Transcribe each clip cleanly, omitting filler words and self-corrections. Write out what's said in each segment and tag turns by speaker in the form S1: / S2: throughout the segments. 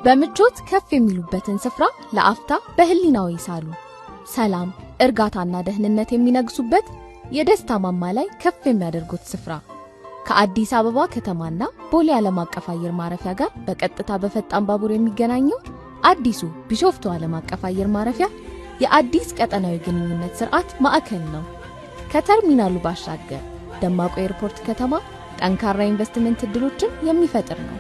S1: በምቾት ከፍ የሚሉበትን ስፍራ ለአፍታ በህሊናዎ ይሳሉ። ሰላም፣ እርጋታና ደህንነት የሚነግሱበት የደስታ ማማ ላይ ከፍ የሚያደርጉት ስፍራ። ከአዲስ አበባ ከተማና ቦሌ ዓለም አቀፍ አየር ማረፊያ ጋር በቀጥታ በፈጣን ባቡር የሚገናኘው አዲሱ ቢሾፍቱ ዓለም አቀፍ አየር ማረፊያ የአዲስ ቀጠናዊ ግንኙነት ስርዓት ማዕከል ነው። ከተርሚናሉ ባሻገር ደማቁ ኤርፖርት ከተማ ጠንካራ ኢንቨስትመንት እድሎችን የሚፈጥር ነው።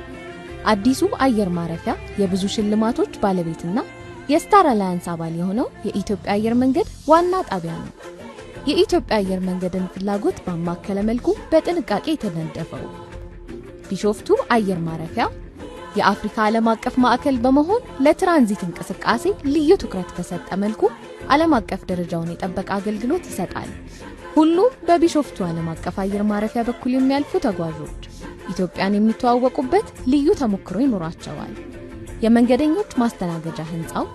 S1: አዲሱ አየር ማረፊያ የብዙ ሽልማቶች ባለቤትና የ Star Alliance አባል የሆነው የኢትዮጵያ አየር መንገድ ዋና ጣቢያ ነው። የኢትዮጵያ አየር መንገድን ፍላጎት ባማከለ መልኩ በጥንቃቄ የተነደፈው ቢሾፍቱ አየር ማረፊያ የአፍሪካ ዓለም አቀፍ ማዕከል በመሆን ለትራንዚት እንቅስቃሴ ልዩ ትኩረት በሰጠ መልኩ ዓለም አቀፍ ደረጃውን የጠበቀ አገልግሎት ይሰጣል። ሁሉም በቢሾፍቱ ዓለም አቀፍ አየር ማረፊያ በኩል የሚያልፉ ተጓዦች ኢትዮጵያን የሚተዋወቁበት ልዩ ተሞክሮ ይኖራቸዋል። የመንገደኞች ማስተናገጃ ህንፃው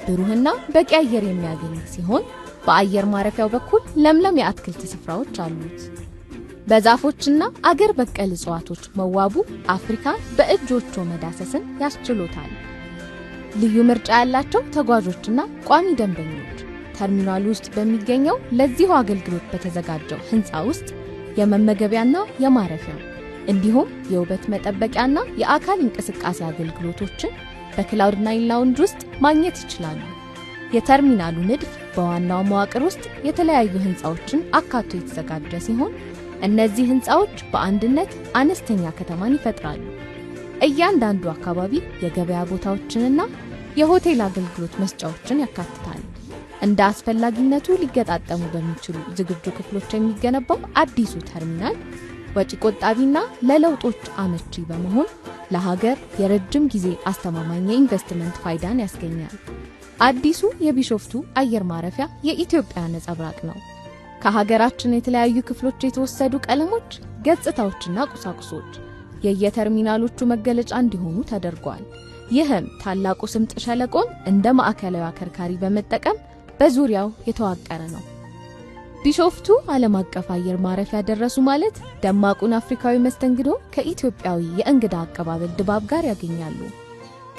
S1: ብሩህና በቂ አየር የሚያገኝ ሲሆን፣ በአየር ማረፊያው በኩል ለምለም የአትክልት ስፍራዎች አሉት። በዛፎችና አገር በቀል እጽዋቶች መዋቡ አፍሪካን በእጆቹ መዳሰስን ያስችሎታል። ልዩ ምርጫ ያላቸው ተጓዦችና ቋሚ ደንበኞች ተርሚናሉ ውስጥ በሚገኘው ለዚሁ አገልግሎት በተዘጋጀው ህንፃ ውስጥ የመመገቢያና የማረፊያ እንዲሁም የውበት መጠበቂያና የአካል እንቅስቃሴ አገልግሎቶችን በ Cloud Nine Lounge ውስጥ ማግኘት ይችላሉ። የተርሚናሉ ንድፍ በዋናው መዋቅር ውስጥ የተለያዩ ህንፃዎችን አካቶ የተዘጋጀ ሲሆን፣ እነዚህ ህንፃዎች በአንድነት አነስተኛ ከተማን ይፈጥራሉ። እያንዳንዱ አካባቢ የገበያ ቦታዎችንና የሆቴል አገልግሎት መስጫዎችን ያካትታል። እንደ አስፈላጊነቱ ሊገጣጠሙ በሚችሉ ዝግጁ ክፍሎች የሚገነባው አዲሱ ተርሚናል ወጪ ቆጣቢና ለለውጦች አመቺ በመሆን ለሀገር የረጅም ጊዜ አስተማማኝ የኢንቨስትመንት ፋይዳን ያስገኛል። አዲሱ የቢሾፍቱ አየር ማረፊያ የኢትዮጵያ ነጸብራቅ ነው። ከሀገራችን የተለያዩ ክፍሎች የተወሰዱ ቀለሞች፣ ገጽታዎችና ቁሳቁሶች የየተርሚናሎቹ መገለጫ እንዲሆኑ ተደርጓል። ይህም ታላቁ ስምጥ ሸለቆን እንደ ማዕከላዊ አከርካሪ በመጠቀም በዙሪያው የተዋቀረ ነው። ቢሾፍቱ ዓለም አቀፍ አየር ማረፊያ ደረሱ ማለት ደማቁን አፍሪካዊ መስተንግዶ ከኢትዮጵያዊ የእንግዳ አቀባበል ድባብ ጋር ያገኛሉ።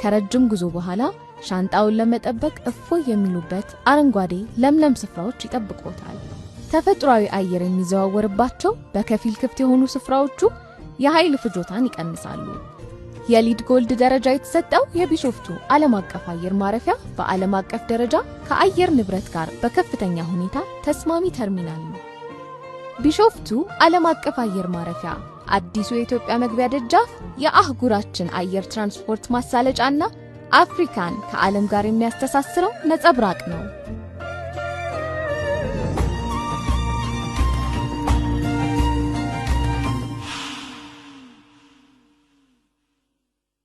S1: ከረጅም ጉዞ በኋላ ሻንጣውን ለመጠበቅ እፎይ የሚሉበት አረንጓዴ ለምለም ስፍራዎች ይጠብቆታል። ተፈጥሯዊ አየር የሚዘዋወርባቸው በከፊል ክፍት የሆኑ ስፍራዎቹ የኃይል ፍጆታን ይቀንሳሉ። የ LEED Gold ደረጃ የተሰጠው የቢሾፍቱ ዓለም አቀፍ አየር ማረፊያ በዓለም አቀፍ ደረጃ ከአየር ንብረት ጋር በከፍተኛ ሁኔታ ተስማሚ ተርሚናል ነው። ቢሾፍቱ ዓለም አቀፍ አየር ማረፊያ አዲሱ የኢትዮጵያ መግቢያ ደጃፍ፣ የአህጉራችን አየር ትራንስፖርት ማሳለጫና አፍሪካን ከዓለም ጋር የሚያስተሳስረው ነጸብራቅ ነው።